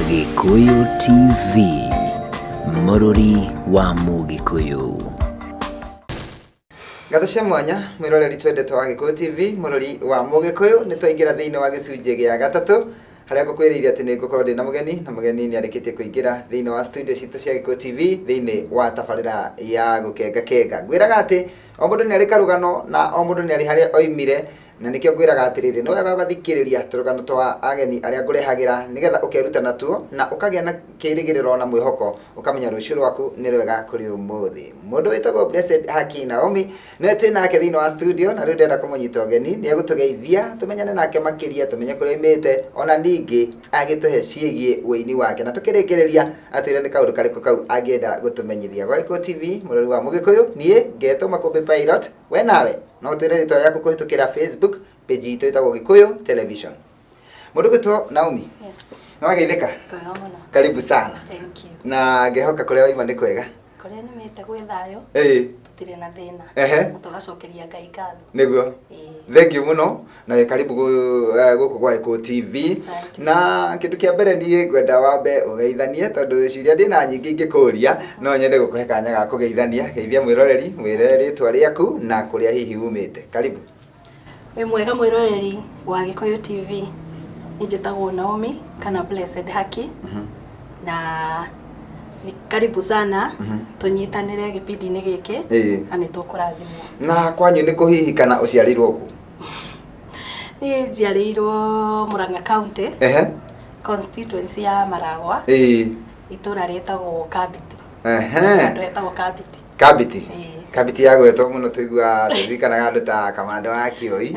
Gĩkũyũ TV, mũrũri wa Mũgĩkũyũ. Ngatho cia mwanya mwĩroreri twendete wa Gĩkũyũ TV, mũrori wa Mũgĩkũyũ, nĩ twaingĩra thĩinĩ wa gĩcunjĩ gĩa gatatũ harĩa ngũkwĩrĩire atĩ nĩ ngũkorwo ndĩ na mũgeni, na mũgeni nĩ arĩkĩtie kũingĩra thĩinĩ wa studio citũ cia Gĩkũyũ TV thĩinĩ wa tabarĩra ya gũkenga kenga. Ngwĩraga atĩ o mũndũ nĩ arĩ karũgano na o mũndũ nĩ arĩ harĩa oimire, na nĩkĩo ngwĩraga atĩrĩrĩ, nĩ wega ũgathikĩrĩria tũrũgano twa ageni arĩa ngũrehagĩra nĩgetha ũkeruta natuo na ũkagĩa na kĩrĩgĩrĩro na mwĩhoko, ũkamenya rũciũ rwaku nĩ rwega kũrĩ ũmũthĩ. Mũndũ wĩtagwo Blessed Haki Naomi nĩwe twĩ nake thĩinĩ wa studio, na rĩu ndĩrenda kũmũnyita ũgeni, nĩ egũtũgeithia tũmenyane nake makĩria, tũmenye kũrĩa oimĩte, ona ningĩ agĩtũhe ciĩgiĩ ũini wake, na tũkĩrĩkĩrĩria atwĩre nĩ kaũndũ karĩkũ kau angĩenda gũtũmenyithia. Gwa Gĩkũyũ TV, mũrori wa Mũgĩkũyũ, niĩ ngetwo Makũmbĩ Pilot. We nawe no ũtwĩre rĩtwa rĩaku kũhĩtũkĩra Facebook page itũ ĩtagwo Gĩkũyũ Television. Mũndũ gwĩtwo Naomi. Yes. Nĩ wageithĩka? Kwega mũno. Karibu sana. Thank you. Na ngehoka kũrĩa waima nĩ kwega. Kũrĩa nyumĩte gwĩ thayũ. Ĩĩ. Tũtirĩ na thĩna. Ehe. Na tũgacokeria Ngai ngatho. Nĩguo. Ĩĩ. Thank you mũno na wĩ karibu gũkũ gwa Gĩkũyũ TV. Asante. Na kĩndũ kĩa mbere niĩ ngwenda wambe ũgeithanie tondũ ciũria ndĩna nyingĩ ingĩkũria, no nyende gũkũhe kanya ga kũgeithania. Geithia mwĩroreri, mwĩre rĩtwa rĩaku na kũrĩa hihi umĩte. Karibu. Wĩ mwega mwĩroreri wa Gĩkũyũ TV. Niĩ njĩtagwo Naomi kana Blessed Haki. Na nĩ karibu sana tũnyitanĩre gĩbindi-inĩ gĩkĩ na nĩ tũkũrathimwo. Na kwanyu nĩ kũ hihi kana ũciarĩirwo kũ? Niĩ njiarĩirwo Murang'a County. Constituency ya Maragwa. Itũra rĩtagwo Kambiti. Handũ hetagwo Kambiti. Kambiti. Ĩĩ. Kambiti ya gwetwo mũno tũiguaga tũririkanaga andũ ta Kamanda wa Kĩoi.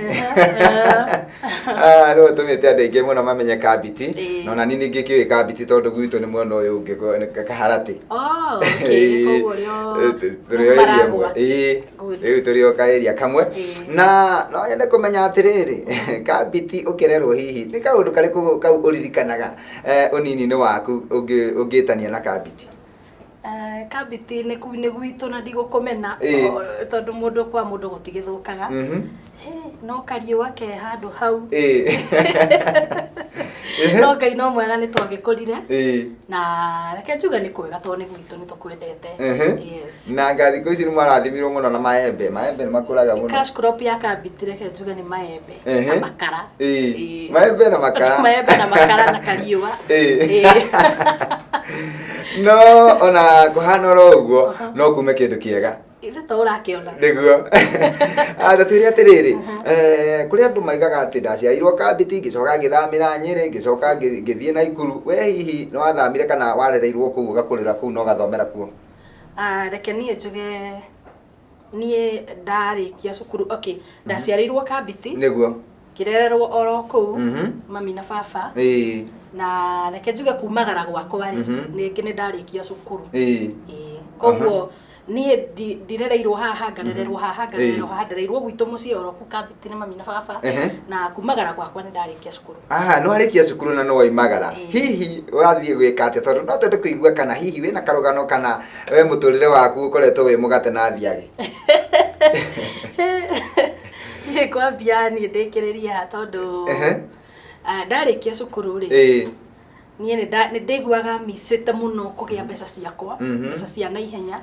Ah, nĩwe ũtũmĩte andũ aingĩ mũno mamenye Kambiti. Na ona niĩ ningĩ kĩũĩ Kambiti tondũ gwitũ nĩ mwena ũyũ ũngĩ Kaharatĩ. Oh, okay. Koguo ũrĩ o Tũrĩ o area ĩmwe. Maragwa. Ĩĩ. Good. Rĩu tũrĩ o ka area kamwe. Na no nyende kũmenya atĩrĩrĩ, Kambiti ũkĩrerwo hihi nĩ kaũndũ karĩkũ kau ũririkanaga ũnini-inĩ waku ũngĩtania na Kambiti? Kambiti nĩ nĩ gwitũ na ndigũkũmena tondũ mũndũ kwa mũndũ gũtigĩthũkaga. No kariũa ke handũ hau. No Ngai no mwega nĩ twagĩkũrire. Na reke njuge nĩ kwega tondũ nĩ gwitũ nĩ tũkwendete. Yes. Na anga thikũ ici nĩ mwarathimirwo mũno na maembe. Maembe nĩ makũraga mũno. Cash crop ya Kambiti reke njuge nĩ maembe na makara. Maembe na makara. Maembe na makara na kariũa. No ona kũhana oro ũguo no kume kĩndũ kĩega. Ithe to ũrakĩona. Nĩguo. Ah, ta twĩre atĩrĩrĩ, kũrĩ andũ maigaga atĩ ndaciarĩirwo Kambiti, ngĩcoka ngĩthamĩra Nyĩrĩ, ngĩcoka ngĩthiĩ Naikuru. We hihi nĩ wathamire kana warereirwo kũu ũgakũrĩra kũu na ũgathomera kuo? Ah, reke niĩ njuge niĩ ndarĩkia cukuru, okay, ndaciarĩirwo Kambiti. Nĩguo. Ngĩrererwo oro kũu, mami na baba. Na reke njuge kumagara gwakwa rĩ, ningĩ nĩ ndarĩkia cukuru. Ĩĩ. Koguo niĩ ndirereirwo haha, ngarererwo haha, ngarererwo haha, ndereirwo gwitũ mũciĩ oro kũu Kambiti nĩ mami na baba. Na kumagara gwakwa nĩ ndarĩkia cukuru. Aha, nĩ warĩkia cukuru na nĩ woimagara. Hihi wathiĩ gwĩka atĩa? Tondũ no twende kũigua kana hihi wĩna karũgano kana we mũtũrĩre waku ũkoretwo wĩ mũgate na thiagĩ. Niĩ ngwambia niĩ ndĩkĩrĩrie haha tondũ ndarĩkia cukuru rĩ, niĩ nĩ ndaiguaga micĩte mũno kũgĩa mbeca ciakwa, mbeca cia naihenya,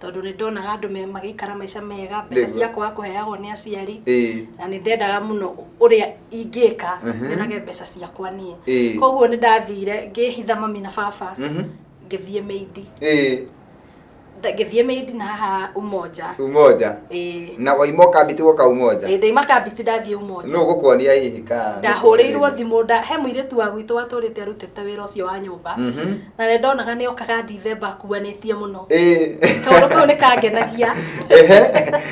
tondũ nĩ ndonaga andũ magĩikara maica mega, mbeca ciakwa kũheagwo nĩ aciari, na nĩ ndendaga mũno ũrĩa ingĩka nyonage mbeca ciakwa niĩ. Koguo nĩ ndathire ngĩhitha mami na baba, ngĩthiĩ maid. Ngĩthiĩ maid na haha Umoja. Umoja? Ĩĩ. Na waima Kambiti woka Umoja? Ĩĩ, ndaima Kambiti ndathiĩ Umoja. Nũ ũgũkuonia hihi ka? Ndahũrĩirwo thimũ, he mũirĩtu wa gwitũ watũrĩte arutĩte wĩra ũcio wa nyũmba. Na nĩ ndonaga nĩ okaga Dithemba akuanĩtie mũno. Kaũndũ kau nĩ kangenagia.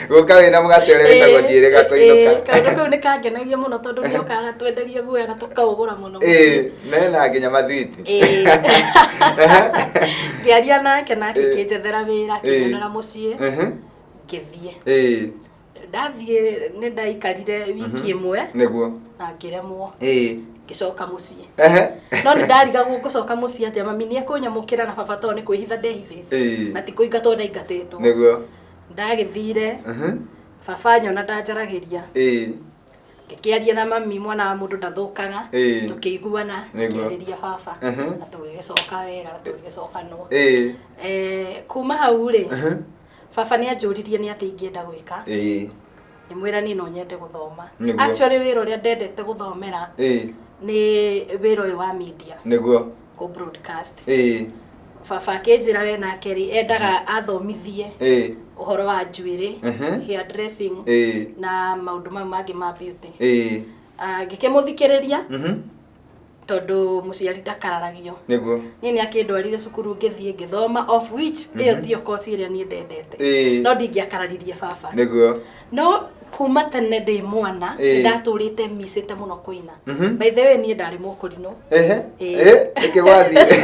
Gũka wĩna mũgate ũrĩa wĩtagwo ndiĩrĩga kũinũka. Kaũndũ kau nĩ kangenagia mũno tondũ nĩ okaga agatwenderia guoya na tũkaũgũra mũno. Ĩĩ, mena nginya mathwiti. Ĩĩ. Ngĩaria nake nake akĩnjethera wĩra, akĩnyonera mũciĩ, ngĩthiĩ. Ndathiĩ nĩ ndaikarire wiki ĩmwe. Na ngĩremwo. Ngĩcoka mũciĩ. No nĩ ndarigagwo ngũcoka mũciĩ atĩa, mami nĩ ekũnyamũkĩra na baba tondũ nĩ kwĩhitha ndehithĩte. Na ti kũingatwo ndaingatĩtwo. Ndagĩthire, baba anyona ndanjaragĩria. Ngĩkĩaria na mami, mwana wa mũndũ ndathũkaga. Tũkĩiguana. Ngĩarĩria baba na tũgĩgĩcoka wega na tũgĩgĩcokanwo. Kuma hau rĩ, baba nĩ anjũririe nĩ atĩ ingĩenda gwĩka. Ngĩmwĩra niĩ no nyende gũthoma. Actually, wĩra ũrĩa ndendete gũthomera nĩ wĩra ũyũ wa media, kũ broadcast. Baba akĩnjĩra we nake rĩ, endaga athomithie ũhoro wa njuĩrĩ, hair dressing, na maũndũ mau mangĩ ma beauty. Ah, ngĩkĩmũthikĩrĩria tondũ mũciari ndakararagio. Niĩ nĩ akĩndwarire cukuru, ngĩthiĩ ngĩthoma, of which ĩyo tiyo kothi ĩrĩa niĩ ndendete. No ndingĩakararirie baba. No kuma tene ndĩ mwana ndatũrĩte micĩte mũno kũina. By the way, niĩ ndarĩ mũkũrinũ. Ĩkĩgwathire.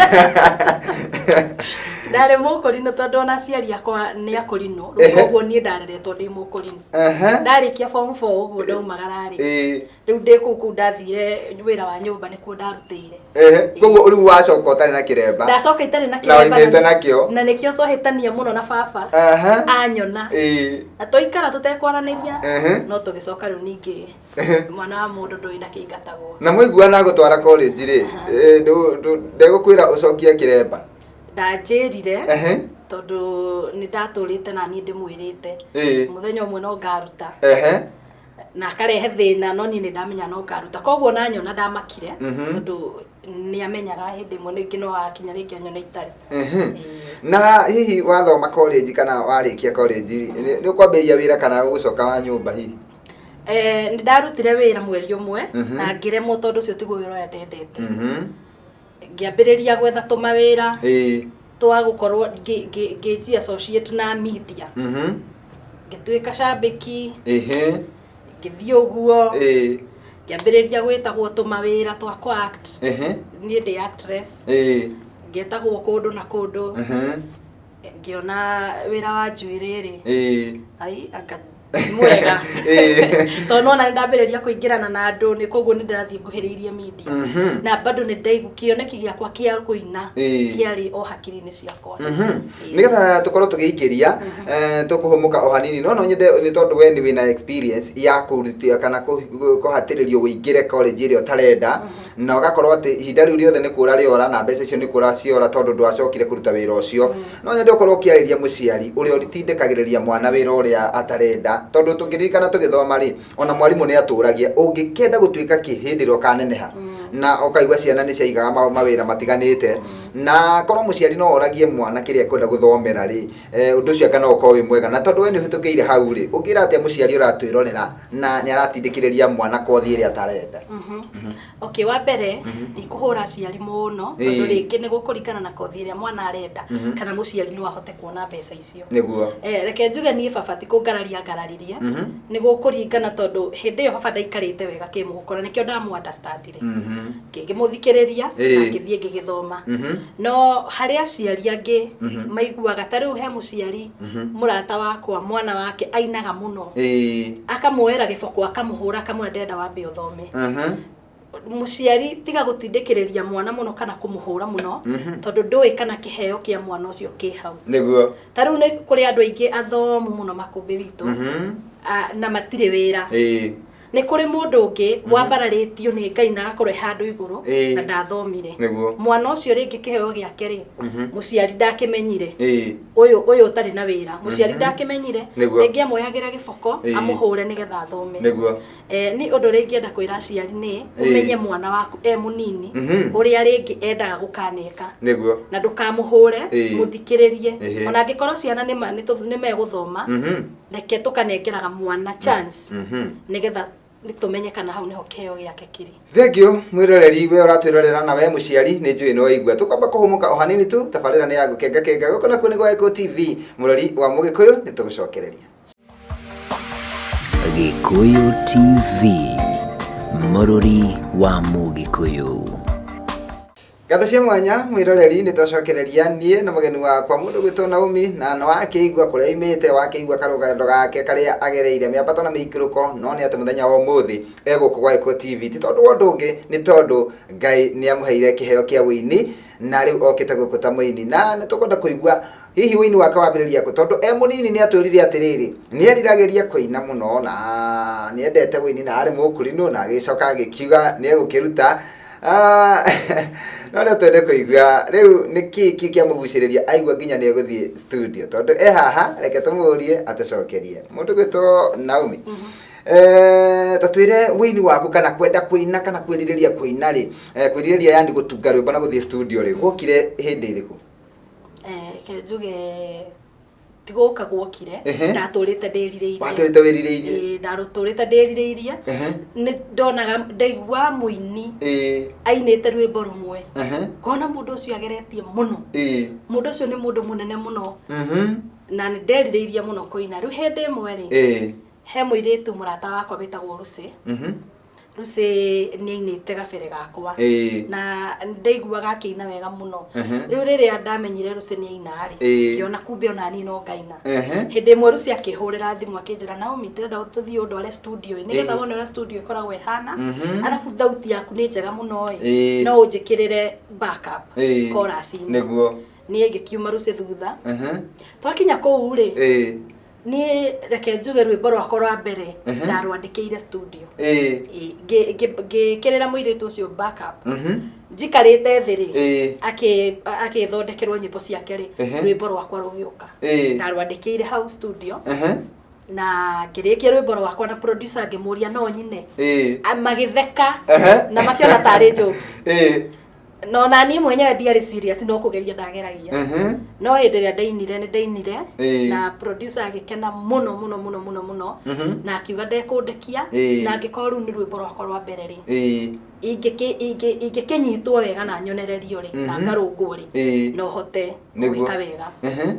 Ndarĩ mũkũrinũ tondũ ona aciari akwa nĩ akũrinũ. Rĩu koguo niĩ ndareretwo ndĩ mũkũrinũ. Ndarĩkia form 4 ũguo ndaumagara rĩ, rĩu ndĩ kũu kũu ndathire wĩra wa nyũmba nĩkuo ndarutĩire. Koguo rĩu wacoka ũtarĩ na kĩremba? Ndacoka itarĩ na Na kĩremba. waimĩte nakĩo. Na nĩkĩo twahĩtania mũno na baba anyona na twaikara tũtekwaranĩria. No tũgĩcoka rĩu ningĩ, mwana wa mũndũ ndũĩ na kĩingatagwo. Na mũiguana gũtwara college rĩ, ndegũkwĩra ũcokie kĩremba? Ndanjĩrire tondũ nĩ ndatũrĩte na niĩ ndĩmwĩrĩte mũthenya ũmwe no ngaruta na akarehe thĩna, no niĩ nĩ ndamenya no ngaruta. Koguo nanyona ndamakire tondũ nĩ amenyaga hĩndĩ ĩmwe rĩngĩ no akinya rĩngĩ anyone itarĩ. Na hihi wathoma college kana warĩkia college nĩ ũkwambĩrĩria wĩra kana ũgũcoka wa nyũmba hihi? Nĩ ndarutire wĩra mweri ũmwe na ngĩremwo tondũ ũcio tiguo wĩra ũrĩa ndendete. Ngĩambĩrĩria gwetha tũmawĩra twa gũkorwo ngĩji associate na media. Ngĩtuĩka cambĩki. Ngĩthiĩ ũguo ngĩambĩrĩria gwĩtagwo tũmawĩra twa kũ act. Niĩ ndĩ actress. Ngĩtagwo kũndũ na kũndũ. Ngĩona wĩra wa njuĩrĩ rĩ, ai anga ti mwega tondũ nona nĩ ndambĩrĩria kũingĩrana na andũ, nĩ koguo nĩ ndĩrathiĩ nguhĩrĩirie media. Na bado nĩ ndaigu kĩoneki gĩakwa kĩa kũina kĩarĩ o hakiri-inĩ ciakwa. Nĩgetha tũkorwo tũgĩikĩria, tũkũhũmũka o hanini, no nyende nĩ tondũ we nĩ wĩna experience ya kũrutia kana kũhatĩrĩrio ũingĩre college ĩrĩa ũtarenda, na ũgakorwo atĩ ihinda rĩu rĩothe nĩ kũra rĩora na mbeca icio nĩ kũra ciora tondũ ndwacokire kũruta wĩra ũcio. No nyende ũkorwo ũkĩarĩria mũciari ũrĩa ũtindĩkagĩrĩria mwana wĩra ũrĩa atarenda, tondũ tũngĩririkana tũgĩthoma rĩ, ona mwarimũ nĩ atũragia ũngĩkenda gũtuĩka kĩ hĩndĩ ĩrĩa ũkaneneha, na ũkaigua ciana nĩ ciaigaga mawĩra matiganĩte. Na korwo mũciari no oragie mwana kĩrĩa ekwenda gũthomera rĩ, ũndũ ũcio anga no ũkorwo wĩ mwega. Na tondũ we nĩ ũhĩtũkĩire hau rĩ, ũngĩra atĩa mũciari ũratwĩrorera na nĩ aratindĩkĩrĩria mwana kothi ĩrĩa atarenda? Okay, wa mbere ndikũhũra aciari mũno tondũ rĩngĩ nĩ gũkũringana na kothi ĩrĩa mwana arenda kana mũciari no ahote kuona mbeca icio. Reke njuge niĩ baba ti kũngararia ngararirie. Nĩ gũkũringana tondũ hĩndĩ ĩyo baba ndaikarĩte wega kĩmũhuko na nĩkĩo ndamũ understandire. Ngĩkĩmũthikĩrĩria na ngĩthiĩ ngĩgĩthoma. No harĩ aciari angĩ maiguaga ta rĩu he mũciari mũrata wakwa, mwana wake ainaga mũno, akamuoera gĩboko, akamũhũra, akamwĩra ndĩrenda wambe ũthome. Mũciari tiga gũtindĩkĩrĩria mwana mũno kana kũmũhũra mũno tondũ ndũĩ kana kĩheo kĩa mwana ũcio kĩ hau. Ta rĩu nĩ kũrĩ andũ aingĩ athomu mũno makũmbĩ witũ na matirĩ wĩra. Nĩ kũrĩ mũndũ ũngĩ wambararĩtio nĩ Ngai na agakorwo e handũ igũrũ na ndathomire. Mwana ũcio rĩngĩ kĩheo gĩake rĩ, mũciari ndakĩmenyire. Ũyũ ũtarĩ na wĩra, mũciari ndakĩmenyire. Rĩngĩ amuoyagĩra gĩboko amũhũre nĩgetha athome. Nĩ ũndũ ũrĩa ingĩenda kwĩra aciari nĩ ũmenye mwana waku e mũnini ũrĩa rĩngĩ endaga gũkaneka na ndũkamũhũre. Mũthikĩrĩrie. Ona angĩkorwo ciana nĩ megũthoma, reke tũkanengeraga mwana chance nĩgetha tũmenye kana hau nĩho kĩheo gĩake kĩrĩ. Thengio mwĩroreri, we ũratwĩrorera na we mũciari, nĩ njũĩ nĩ waigua. Tũkwamba kũhũmũka o hanini tu. Tabarĩra nĩ ya gũkenga kenga, gũkũ nakuo nĩ gwa Gĩkũyũ TV, mũrori wa Mũgĩkũyũ, nĩ tũgũcokereria. Gĩkũyũ TV, mũrũri wa Mũgĩkũyũ. Ngatho cia mwanya mwĩroreri, nĩ twacokereria niĩ na mũgeni wakwa mũndũ gwĩtwo Naomi, na nĩ wakĩigua kũrĩa aimĩte, wakĩigua karũgendo gake karĩa agereire mĩambato na mĩikũrũko, no nĩ atĩ mũthenya wa ũmũthĩ egũkũ gwa Gĩkũyũ TV ti tondũ wa ũndũ ũngĩ, nĩ tondũ Ngai nĩ amũheire kĩheo kĩa ũini. Na rĩu okĩte gũkũ ta mũini, na nĩ tũkwenda kũigua hihi ũini wake wambĩrĩria kũ, tondũ e mũnini nĩ atwĩrire atĩrĩrĩ, nĩ eriragĩria kũina mũno na nĩ endete ũini na arĩ mũkũrinũ, na agĩcoka agĩkiuga nĩ egũkĩruta. No no twende kũigua rĩu nĩ kĩĩ kĩ kĩamũgucĩrĩria aigua nginya nĩ egũthiĩ studio, tondũ e haha, reke tũmũrie atũcokerie. Mũndũ gwĩtwo Naomi, ta twĩre wĩini waku, kana kwenda kũina, kana kwĩrirĩria kũina rĩ, kwĩrirĩria yani gũtunga rwĩmbo na gũthiĩ studio rĩ, gwokire hĩndĩ ĩrĩkũ? Reke njuge ti gũka gwokire. Ndatũrĩte ndĩrirĩirie. Watũrĩte wĩrirĩirie? Ĩĩ, ndatũrĩte ndĩrirĩirie. Nĩ ndonaga, ndaigua mũini ainĩte rwĩmbo rũmwe, ngona mũndũ ũcio ageretie mũno, mũndũ ũcio nĩ mũndũ mũnene mũno, na nĩ nderirĩirie mũno kũina. Rĩu hĩndĩ ĩmwe rĩ, he mũirĩtu mũrata wakwa wĩtagwo Lucy. Lucy nĩ ainĩte gabere gakwa na ndaiguaga akĩina wega mũno. Rĩu rĩrĩa ndamenyire Lucy nĩ aina rĩ, ngĩona kumbe ona niĩ no ngaina. Hĩndĩ ĩmwe Lucy akĩhũrĩra thimũ akĩnjĩra, "Naomi, ndĩrenda tũthiĩ ũndware studio ĩ, nĩgetha wone ũrĩa studio ĩkoragwo ĩhana, arabu thauti yaku nĩ njega mũno ĩ, no ũnjĩkĩrĩre backup chorus-inĩ." Niĩ ngĩkiuma Lucy thutha. Twakinya kũu rĩ, niĩ reke njuge rwĩmbo rwakwa rwa mbere ndarwandĩkĩire studio. Ĩ, ngĩkĩrĩra mũirĩtu ũcio backup njikarĩte thĩ rĩ, akĩthondekerwo nyĩmbo ciake rĩ, rwĩmbo rwakwa rũgĩũka. Ndarwandĩkĩire hau studio na ngĩrĩkia rwĩmbo rwakwa, na producer ngĩmũria no nyine. Magĩtheka na makĩona tarĩ jokes, no na niĩ mwenyewe ndiarĩ serious, no kũgeria ndageragia. No hĩndĩ ĩrĩa ndainire, nĩ ndainire na producer agĩkena mũno mũno mũno mũno mũno na akiuga ndekũndekia, na angĩkorwo rĩu nĩ rwĩmbo rwakwa rwa mbere rĩ, ingĩkĩnyitwo wega na nyonererio rĩ, na ngarũngwo rĩ, no hote gwĩka wega.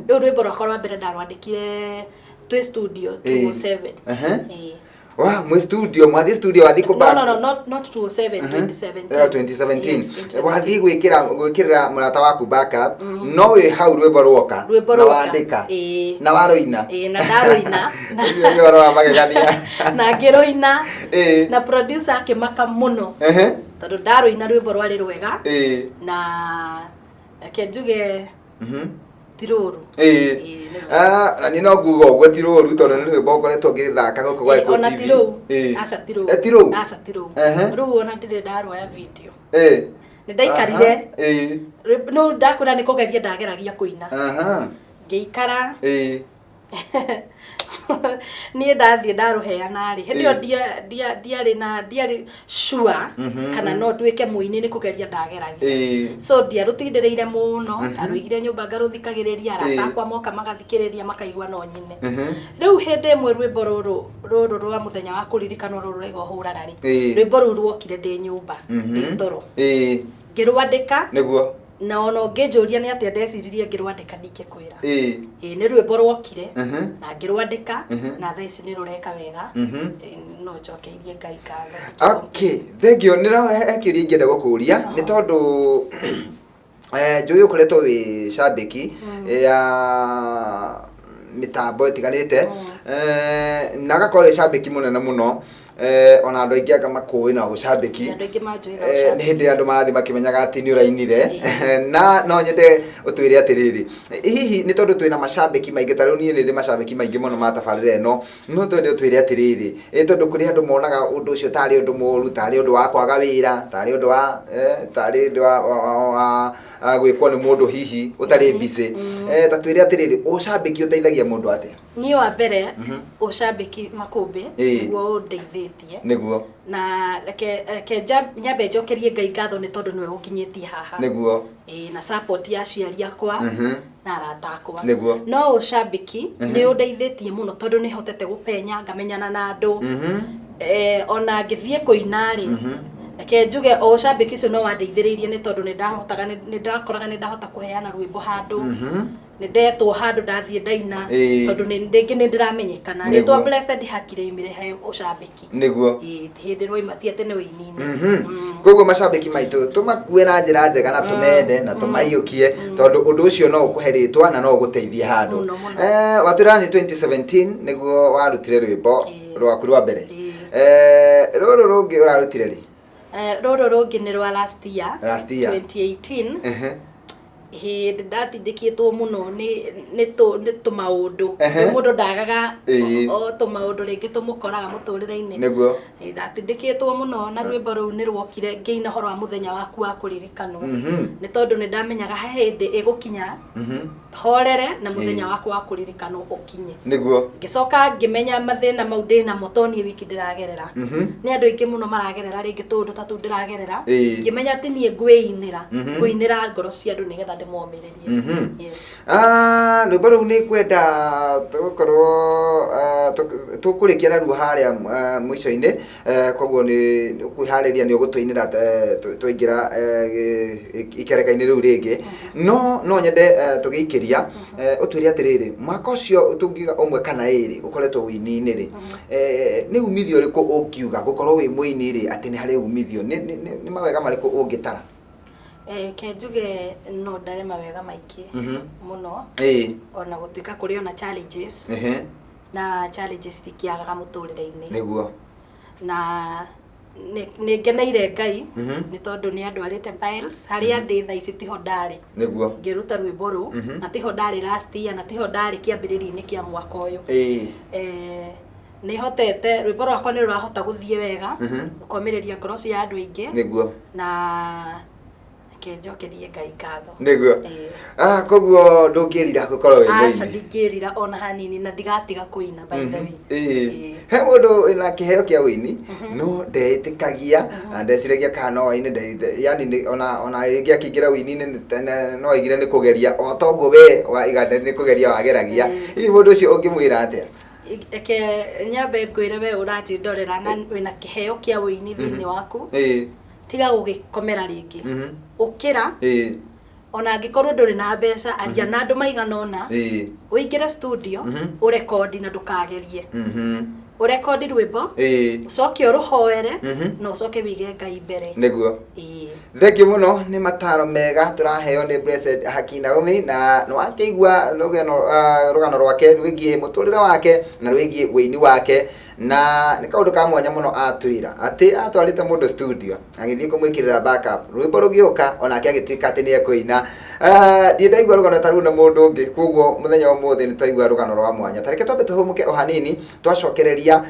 Rĩu rwĩmbo rwakwa rwa mbere ndarwandĩkire twĩ studio 207. Ĩĩ. Wa mwĩ studio, mwathiĩ studio, wathiĩ kũ No, not 207, 2017. 2017. Yes, 2017. Wathiĩ gwĩkĩrĩra mũrata waku backup, no wĩ hau rwĩmbo rwoka Rwĩmbo na rwoka. wandĩka na waroina. Ĩĩ, na ndaroina. Ũcio nĩ ũhoro wa magegania. Na ngĩrũina na producer akĩmaka mũno tondũ ndaroina rwĩmbo rwarĩ rwega, na reke njuge ti rũru. Ĩĩ, nĩ rwega. Ah, na niĩ no nguga ũguo ti rũru, tondũ nĩ rwĩmbo ũkoretwo ngĩthaka gũkũ gwa Ĩĩ, Gĩkũyũ ona TV. ti rũu. Aca, ti rũu. Eh, ti rũu? Aca, ti rũu. Rũu ona ndirĩ ndaruoya video. Nĩ ndaikarire. No ndakwĩra nĩ kũgeria ndageragia kũina. Ngĩikara. Niĩ ndathiĩ ndarũheana rĩ, hĩndĩ ĩyo ndiarĩ na ndiarĩ sure kana no nduĩke mũini, nĩ kũgeria ndageragia. So ndiarũtindĩrĩire mũno, ndarũigire nyũmba ngarũthikagĩrĩria, arata akwa moka magathikĩrĩria makaigua no nyine. Rĩu hĩndĩ ĩmwe rwĩmbo rũrũ rwa mũthenya wa kũririkanwo rũrũ rũraiga ũhũraga rĩ, rwĩmbo rũu ruokire ndĩ nyũmba, ndĩ toro, ngĩrwandĩka. Na ona ũngĩnjũria nĩ atĩa ndeciririe ngĩrwandĩka, ndingĩkwĩra. Ĩĩ, nĩ rwĩmbo rwokire na ngĩrwandĩka, na thaa ici nĩ rũreka wega. Ĩĩ, no njokeirie Ngai ngatho. Okay, thank you. Nĩ he kĩũria ingĩenda gũkũria, nĩ tondũ njũĩ ũkoretwo wĩ cambĩki ya mĩtambo ĩtiganĩte, na agakorwo wĩ cambĩki mũnene mũno, ona andũ aingĩ anga makũĩ na ũcambĩki. Andũ aingĩ manjũĩ na Nĩ ũcambĩki. hĩndĩ andũ marathiĩ makĩmenyaga atĩ nĩ ũrainire, na no nyende ũtwĩre atĩrĩrĩ, hihi nĩ tondũ twĩna macambĩki maingĩ, ta rĩu niĩ nĩ ndĩ macambĩki maingĩ mũno ma tabarĩra ĩno, no twende ũtwĩre atĩrĩrĩ, tondũ kũrĩ andũ monaga ũndũ ũcio tarĩ ũndũ mũru, tarĩ ũndũ wa kwaga wĩra, tarĩ ũndũ wa tarĩ ũndũ wa gwĩkwo nĩ mũndũ hihi ũtarĩ busy. Ta twĩre atĩrĩrĩ, ũcambĩki ũteithagia mũndũ atĩa? Niĩ wa mbere, ũcambĩki makũmbĩ nĩguo ũndeithĩtie. Na reke nyambe njokerie Ngai ngatho nĩ tondũ nĩwe ũnginyĩtie haha. Ĩĩ, na support ya aciari akwa na arata akwa. No ũcambĩki nĩ ũndeithĩtie mũno tondũ nĩ hotete gũpenya ngamenyana na andũ. Ona ngĩthiĩ kũina rĩ, reke njuge o ũcambĩki ũcio no wandeithĩrĩirie, nĩ tondũ nĩ ndahotaga, nĩ ndakoraga nĩ ndahota kũheana rwĩmbo handũ, nĩ ndetwo handũ ndathiĩ ndaina, tondũ nĩ rĩngĩ nĩ ndĩramenyekana. Rĩtwa Blessed Haki rĩaumire he ũcambĩki. Ĩĩ, ti hĩndĩ rwaima, ti atĩ nĩ ũini-inĩ. Koguo macambĩki maitũ tũmakue na njĩra njega na tũmende na tũmaiyũkie, tondũ ũndũ ũcio no ũkũhe rĩtwa na no ũgũteithie handũ. Mũno, mũno. Watwĩra nĩ 2017 nĩguo warutire rwĩmbo rwaku rwa mbere. Ĩĩ. Rũrũ rũngĩ ũrarutire rĩ? Rũrũ rũngĩ nĩ rwa last year. Last year. 2018. Hĩndĩ ndatindĩkĩtwo mũno nĩ tũmaũndũ. Mũndũ ndagaga o tũmaũndũ rĩngĩ tũmũkoraga mũtũrĩre-inĩ. Ndatindĩkĩtwo mũno na rwĩmbo rũu nĩ rwokire ngĩina ũhoro wa mũthenya waku wa kũririkanwo. Nĩ tondũ nĩ ndamenyaga he hĩndĩ ĩgũkinya horere na mũthenya wakwa wa kũririkanwo ũkinye. Ngĩcoka ngĩmenya mathĩna mau ndĩnamo to niĩ wiki ndĩragerera. Nĩ andũ aingĩ mũno maragerera rĩngĩ tũũndũ ta tũu ndĩragerera. Ngĩmenya atĩ niĩ ngwĩinĩra, ngũinĩra ngoro cia andũ nĩgetha ndĩmomĩrĩrie. Yes. Rwĩmbo rũu nĩ ngwenda tũgũkorwo tũkũrĩkia naruo harĩa mũico-inĩ, koguo nĩ kwĩharĩria nĩ ũgũtũinĩra twaingĩra ikereka-inĩ rĩu rĩngĩ. No nyende tũgĩikĩria ũtwĩre atĩrĩrĩ, mwaka ũcio tũngiuga ũmwe kana ĩrĩ ũkoretwo ũini-inĩ rĩ, nĩ umithio ũrĩkũ ũngiuga gũkorwo wĩ mũini rĩ atĩ nĩ harĩ umithio, nĩ mawega marĩkũ ũngĩtara? Ke njuge no ndare mawega maingĩ mũno, ona gũtuĩka kũrĩ ona challenges, na challenges citikiagaga mũtũrĩre-inĩ. Na nĩ ngeneire Ngai nĩ tondũ nĩ andwarĩte miles harĩa ndĩ thaa ici tiho ndarĩ. Ngĩruta rwĩmbo rũu, na tiho ndarĩ last year, na tiho ndarĩ kĩambĩrĩria-inĩ kĩa mwaka ũyũ. Nĩ hotete, rwĩmbo rwakwa nĩ rũrahota gũthiĩ wega, rũkomĩrĩria ngoro cia andũ aingĩ. Na reke njokerie Ngai ngatho. Koguo ndũngĩrira gũkorwo wĩ Aca, mũini? ndingĩrira ona hanini, na ndigatiga kũina, by the way. He mũndũ wĩna kĩheo kĩa ũini no ndeĩtĩkagia, na ndeciragia kana no aine, yani ona rĩngĩ akĩingĩra ũini-inĩ no aigire nĩ kũgeria, o ta ũguo we waiga nĩ kũgeria wageragia. Hihi mũndũ ũcio ũngĩmwĩra atĩa? Reke nyambe ngwĩre we ũranjĩndorera na wĩna kĩheo kĩa ũini thĩinĩ waku. Tiga gũgĩkomera rĩngĩ. Ũkĩra. Ona angĩkorwo ndũrĩ na mbeca, aria na andũ maigana ũna. Ũingĩre studio, ũrekondi na ndũkagerie. Ũrekondi rwĩmbo, ũcoke ũrũhoere, na ũcoke wĩige Ngai mbere. Thengiũ mũno, nĩ mataro mega tũraheo nĩ Blessed Haki Naomi, na nĩ wakĩigua rũgano rwake rwĩgiĩ mũtũrĩre wake na rwĩgiĩ ũini wake, na nĩ kaũndũ ka mwanya mũno atwĩra atĩ atwarĩte mũndũ studio agĩthiĩ kũmwĩkĩrĩra backup, rwĩmbo rũgĩũka onake agĩtuĩka atĩ nĩ ekũina. Ndirĩ ndaigua rũgano ta rũu na mũndũ ũngĩ, koguo mũthenya wa ũmũthĩ nĩ twaigua rũgano rwa mwanya. Ta reke twambe tũhũmũke o hanini, twacokereria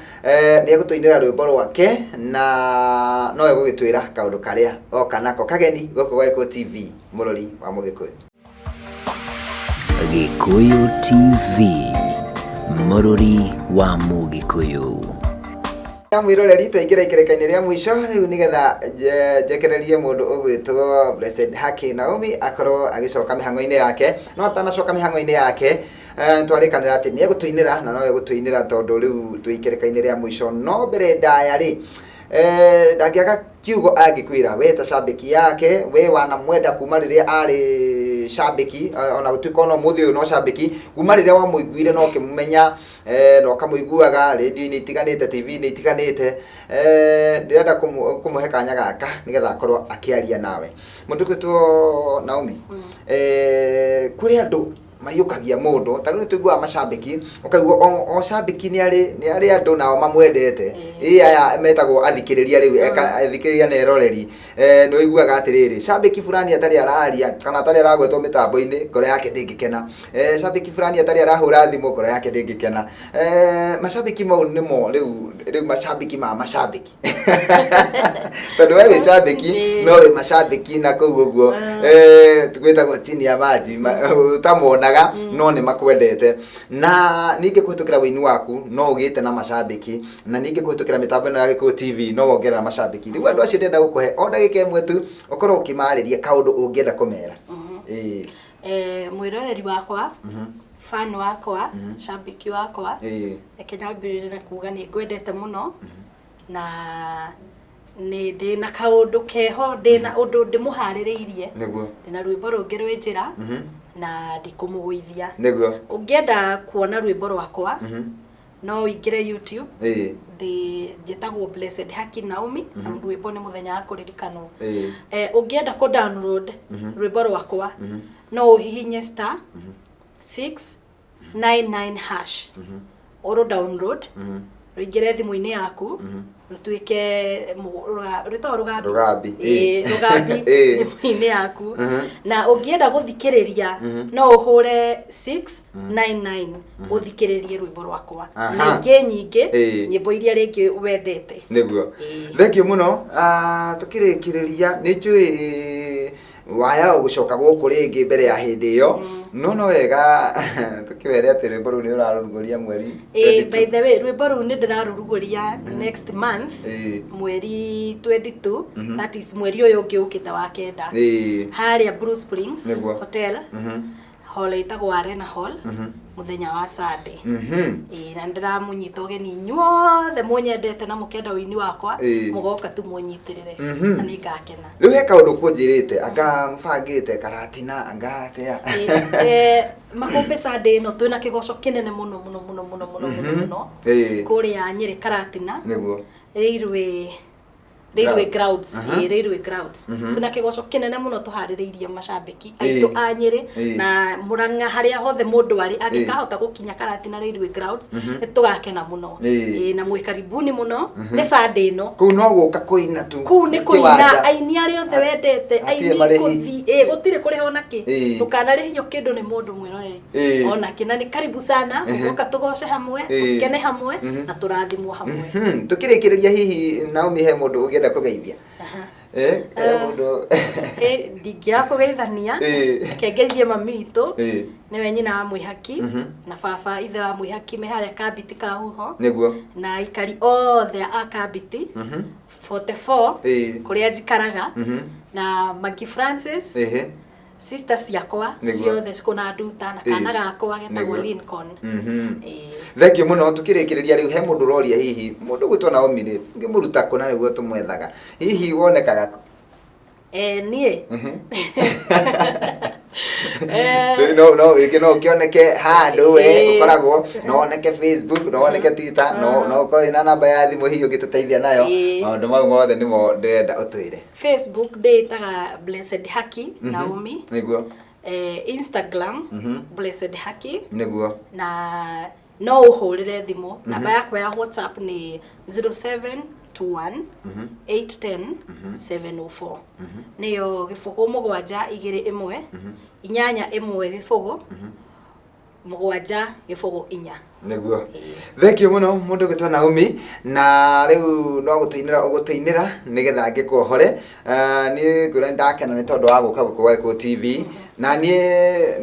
nĩ egũtũinĩra rwĩmbo rwake na no egũgĩtwĩra kaũndũ karĩa oka nako kageni gũkũ gwa Gĩkũyũ TV, mũrori wa Mũgĩkũyũ. Gĩkũyũ TV, mũrori wa Mũgĩkũyũ. Ya mwĩroreri, twaingĩra ikereka-inĩ rĩa mũico rĩu nĩgetha njekererie mũndũ ũgwĩtwo Blessed Haki Naomi akorwo agĩcoka mĩhang'o-inĩ yake. No atanacoka mĩhang'o-inĩ yake, nĩtwarĩkanĩra atĩ nĩegũtũinĩra, na no egũtũinĩra tondũ rĩu twĩ ikereka-inĩ rĩa mũico. No mbere ndaya rĩ, ndangĩaga kiugo angĩkwĩra we ta cambĩki yake, we wanamwenda kuma rĩrĩa arĩ cambĩki, ona gũtuĩka ona ũmũthĩ ũyũ no cambĩki, kuma rĩrĩa wamũiguire na ũkĩmũmenya, na ũkamũiguaga rĩndiũ-inĩ itiganĩte, TV-inĩ itiganĩte, ndĩrenda kũmũhe kanya gaka nĩgetha akorwo akĩaria nawe. Mũndũ ũgwĩtwo Naomi, kũrĩ andũ maiyũkagia mũndũ, ta rĩu nĩ tũiguaga macambĩki, ũkaigua o cambĩki nĩ arĩ andũ nao mamwendete. Ĩ aya metagwo athikĩrĩria rĩu, athikĩrĩria na eroreri. Nĩ ũiguaga atĩrĩrĩ, cambĩki fulani atarĩ araria kana atarĩ aragwetwo mĩtambo-inĩ, ngoro yake ndĩngĩkena. Cambĩki fulani atarĩ arahũra thimũ, ngoro yake ndĩngĩkena. Macambĩki mau nĩmo rĩu macambĩki ma macambĩki. Tondũ we wĩ cambĩki, no wĩ macambĩki na kũu ũguo, gwĩtagwo chini ya maji, ũtamonaga, no nĩ makwendete. Na ningĩ kũhĩtũkĩra ũini waku no ũgĩte na macambĩki, na ningĩ kũhĩtũkĩra mĩtambo ĩno ya Gĩkũyũ TV no wongerera macambĩki. Rĩu andũ acio ndĩrenda gũkũhe o ndagĩka ĩmwe tu ũkorwo ũkĩmarĩria kaũndũ ũngĩenda kũmera. Mwĩroreri wakwa, fan wakwa, cambĩki wakwa, reke nyambĩrĩrie na kuga nĩ ngwendete mũno, na nĩ ndĩna kaũndũ keho, ndĩna ũndũ ndĩmũharĩrĩirie. Ndĩna rwĩmbo rũngĩ rwĩ njĩra, na ndikũmũgũithia. Ũngĩenda kuona rwĩmbo rwakwa, no ũingĩre YouTube. Ndĩ njĩtagwo Blessed Haki Naomi, na rwĩmbo nĩ mũthenya wa kũririkanwo. Ũngĩenda kũ download rwĩmbo rwakwa, no ũhihinye star 699 hash. Ũrũ download. Rũingĩre thimũ-inĩ yaku, rũtuĩke rwĩtagwo rũgambi. Rũgambi, Ĩĩ, rũgambi thimũ-inĩ yaku. Na ũngĩenda gũthikĩrĩria, no ũhũre 699 ũthikĩrĩrie rwĩmbo rwakwa na ingĩ nyingĩ, nyĩmbo iria rĩngĩ wendete. Nĩguo. Thengiũ mũno. Tũkĩrĩkĩrĩria, nĩ njũĩ waya gũcoka gũkũ rĩngĩ mbere ya hĩndĩ ĩyo, no wega tũkĩwere atĩ rwĩmbo rũu nĩ ũrarũrugũria mweri 22. By the way, rwĩmbo rũu nĩ ndĩrarũrugũria next month, mweri 22, that is mweri ũyũ ũngĩ ũkĩte wa kenda, harĩa Blue Springs Hotel, hall ĩtagwo Arena Hall, mũthenya wa Sunday. Ĩĩ, na ndĩramũnyita ũgeni inyuothe mũnyendete na mũkenda ũini wakwa, mũgoka tu mũnyitĩrĩre, na nĩ ngakena. Rĩu he kaũndũ kũnjĩrĩte anga mũbangĩte karatina anga atĩa? Makũmbĩ Sunday ĩno twĩna kĩgoco kĩnene mũno mũno mũno mũno mũno mũno mũno kũrĩa Nyĩrĩ Karatina, Railway Grounds. Ĩĩ, Railway Grounds. Twĩna kĩgoco kĩnene mũno tũharĩrĩirie macambĩki aitũ a Nyĩrĩ na Mũrang'a, harĩa hothe mũndũ arĩ angĩkahota gũkinya Karatina Railway Grounds, nĩ tũgakena mũno. Ĩĩ, na mwĩ karibuni mũno, nĩ Sunday ĩno. Kũu no gũka kũina tu? Kũu nĩ kũina, aini arĩa othe wendete, aini kũthi, ĩĩ, gũtirĩ kũrĩha ona kĩ, ndũkanarĩhio kĩndũ nĩ mũndũ mwĩroreri ona kĩ, na nĩ karibu sana, mũgoka tũgoce hamwe, tũkene hamwe na tũrathimwo hamwe. Tũkĩrĩkĩrĩria, hihi Naomi he mũndũ ũngĩenda kũgeithia? Mũndũ? Ndingĩaga kũgeithania. Reke ngeithie mami witũ, nĩwe nyina wa mwĩhaki, na baba ithe wa mwĩhaki, me harĩa Kambiti Kahuho, na aikari othe a Kambiti 44, kũrĩa njikaraga, na Magi Francis, sister ciakwa ciothe cikũna nduta, na kana gakwa getagwo Lincoln. Thengiũ mũno. Tũkĩrĩkĩrĩria rĩu, he mũndũ ũroria, hihi mũndũ gwĩtwo Naomi rĩ, ngĩmũruta kũ na nĩguo tũmwethaga, hihi wonekaga kũ? Niĩ No rĩngĩ no ũkĩoneke handũ we ũkoragwo, no woneke Facebook, no woneke Twitter, no ũkorwo wĩna namba ya thimũ hihi ũngĩtũteithia nayo. Maũndũ mau mothe nĩmo ndĩrenda ũtwĩre. Facebook ndĩĩtaga Blessed Haki Naomi. Instagram, Blessed Haki. Na no ũhũrĩre thimũ, namba yakwa ya WhatsApp nĩ 0721 810 704, nĩyo 0 7 2 1 8 1 0 7 0 4. Nĩguo, thengiũ mũno mũndũ gwĩtwo Naomi, na rĩu no gũtũinĩra ũgũtũinĩra nĩgetha ngĩkuohore. Niĩ ngwĩra nĩ ndakena nĩ tondũ wa gũka gũkũ gwa Gĩkũyũ TV, na niĩ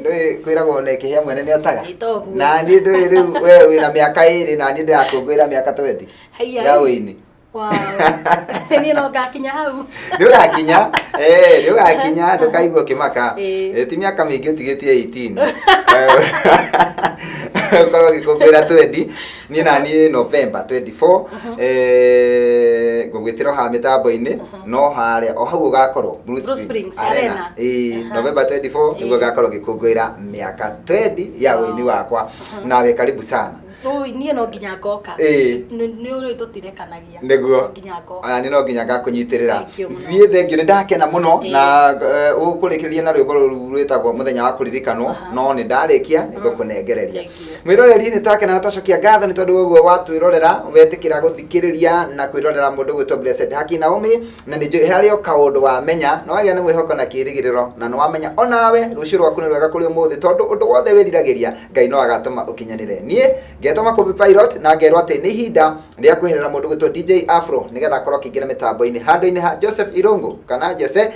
ndũĩ kwĩragwo na ĩkĩhĩa mwene nĩ otaga. Ĩ, toguo. Na niĩ ndũĩ rĩu we wĩna mĩaka 20 na niĩ ndĩrakũngũĩra mĩaka 20 Haiya. ya ũini. Wow. Niĩ no ngakinya hau. Nĩ ũgakinya, nĩ ũgakinya, ndũkaigua ũkĩmaka. Ti mĩaka mĩingĩ ũtigĩtie 18 ũkorwo ũgĩkũngũĩra 20. Niĩ na niĩ November 24, ngũgwĩtĩra o haha mĩtambo-inĩ, no harĩa o hau ũgakorwo Blue Springs Arena. Arena. Ĩĩ, November 24 nĩguo ngakorwo ngĩkũngũĩra mĩaka 20 ya ũini wakwa, nawe karibu sana. Ũi, niĩ no nginya ngoka. Nĩ ũrĩ tũtirekanagia. Nĩguo. No nginya ngoka. Aya, nĩ no nginya ngakũnyitĩrĩra. Thank you mũno. Thiĩ, thengiũ, nĩ ndakena mũno na ũkũrĩkĩrĩria na rwĩmbo rũu rwĩtagwo Mũthenya wa Kũririkanwo, no nĩ ndarĩkia nĩ ngũkũnengereria. Thank you. Mwĩroreri, nĩ twakena na twacokia ngatho nĩ tondũ ũguo watwĩrorera, wetĩkĩra gũthikĩrĩria na kwĩrorera mũndũ gwĩtwo Blessed Haki Naomi, na nĩ njũĩ harĩ o kaũndũ wamenya, na wagĩa na mwĩhoko na kĩĩrĩgĩrĩro, na nĩ wamenya onawe rũciũ rwaku nĩ rwega kũrĩ ũmũthĩ, tondũ ũndũ wothe wĩriragĩria Ngai no agatũma ũkinyanĩre. Niĩ ngetwo Makũmbĩ Pilot, na ngerwo atĩ nĩ ihinda rĩa kweherera mũndũ gwĩtwo DJ Afro nĩgetha akorwo akĩingĩra mĩtambo-inĩ handũ-inĩ ha Joseph Irungu kana Jose.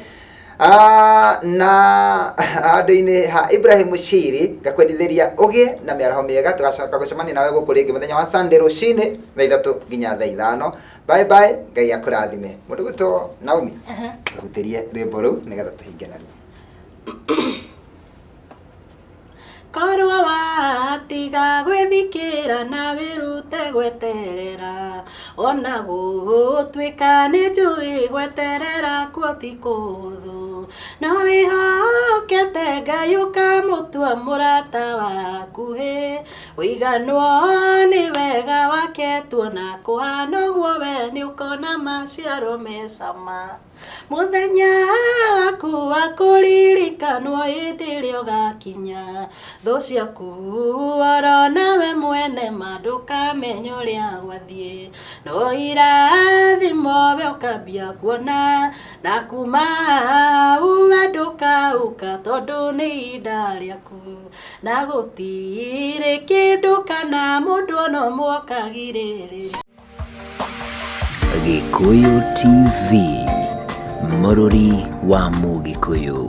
Na handũ-inĩ ha Ibrahim Shiri, ngakwendithĩria ũgĩe na mĩaraho mĩega. Tũgacoka gũcemania nawe gũkũ rĩngĩ mũthenya wa Sunday rũcinĩ thaa 3 nginya thaa 5. Bye bye, Ngai akũrathime. Mũndũ gwĩtwo Naomi, tũhutĩrie rwĩmbo rũu nĩgetha tũhinge naruo. Korwo watiga gwĩthikĩra na wĩrute gweterera, ona gũtuĩka nĩ njũĩ gweterera kuo ti kũhũthũ, no wĩhokete Ngai ũkamũtua mũrata waku, hĩ ũiganwo nĩ wega wake, tuona kũhana ũguo we nĩ ũkona maciaro me cama mũthenya waku wa kũririkana. Ndũkaririkanwo hĩndĩ ĩrĩa ũgakinya. Thũ ciaku oro nawe mwene ma ndũkamenya ũrĩa gwathiĩ. No irathimo we ũkambia kuona, na kuma hau we ndũkauka tondũ nĩ ihinda rĩaku. Na gũtirĩ kĩndũ kana mũndũ ona ũmwe ũkagirĩrĩria. Gĩkũyũ TV, mũrũri wa Mũgĩkũyũ.